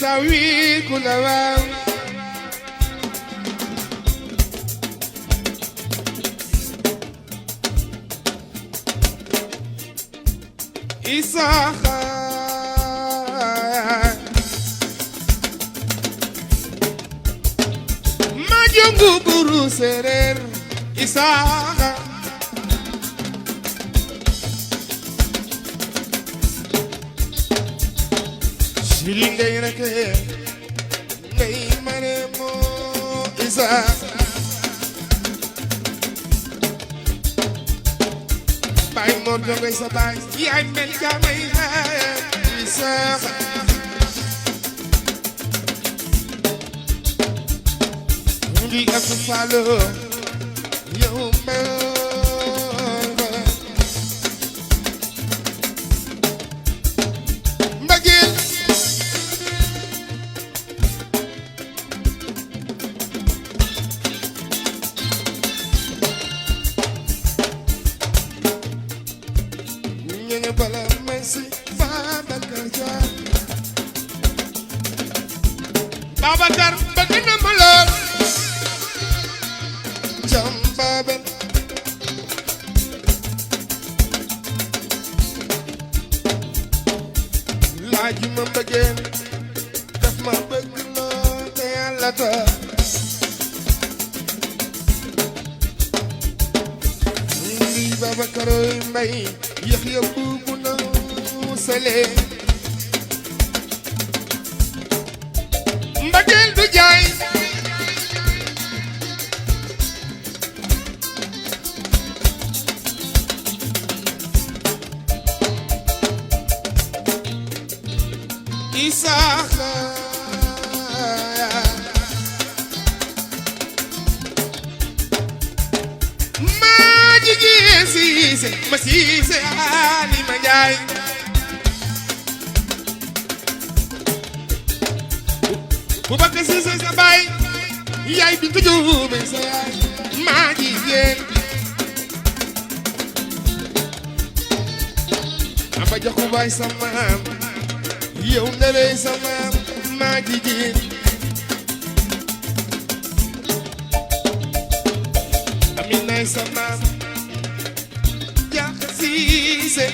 tawi kulawa Isaka Majongu buru serer Isaka Shilinga yinake Ngay maremo Isaka Bay mor jongay sa bay Yaay mel jamay Isaka Ndi aku falo Yow mel Mbagil Nyanya bala Messi Babacar Dia Babacar bëgg na ma lool Jam Babel laaj ma bëggeen daf ma bëgg lool te Yàlla tax Ndi Babacar Mbay yëf ya buubu na sele mbageel du jaay Isaka maa jigéen siise ma siise ali ma njaay bu bakk siise sa baay yaay bintu juube sa yaay maa jigéen amba joxu baay sa maam yow ndere sa maam maa jigéen aminay sa maam Siise